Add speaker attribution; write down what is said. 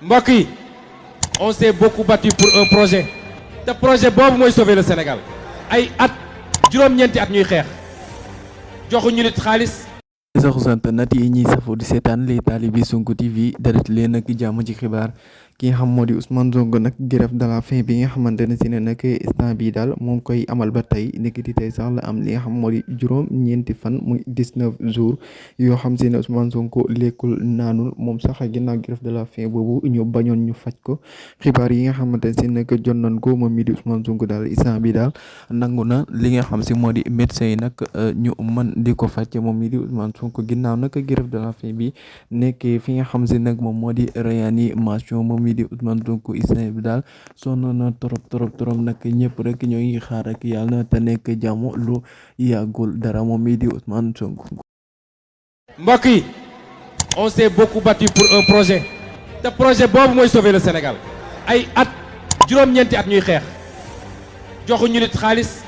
Speaker 1: mbokk yi on s'est beaucoup battu pour un projet te projet boobu mooy sauver le Sénégal ay at juróom-ñeenti at ñuy xeex joxuñu nit xaalis.
Speaker 2: saxu sant nat yi ñiy safoo di seetaan les talibé Sonko TV darat leen nag jàmm ci xibaar ki nga xam moo di Ousmane Sonko nag grève de la faim bi nga xamante ne si ne nag instant bi daal moom koy amal ba tey nekkiti tey sax la am li nga xam moo di juróom-ñeenti fan muy 19 jours yoo xam si ne Ousmane Sonko lekkul naanul moom sax ginnaaw grève de la faim boobu ñu bañoon ñu faj ko xibaar yi nga xamante ne si nag jot nañ ko moom mi di Ousmane Sonko daal instant bi daal nangu na li nga xam si moo di médecin yi nag ñu mën di ko faj moom mi di Ousmane Sonko ginnaaw nag grève de la faim bi nekkee fi nga xam si nag moom moo di réanimation moom mi di Ousmane Sonko instant bi daal sonn na trop nag ñëpp rek ñoo ngi xaar rek yàlla te nekk jàmm lu yàggul dara moom mi di Ousmane Sonko.
Speaker 1: mbokk yi on s'est beaucoup battu pour un projet te projet boobu mooy sauver le Sénégal ay at juróom-ñeenti at ñuy xeex joxuñu nit xaalis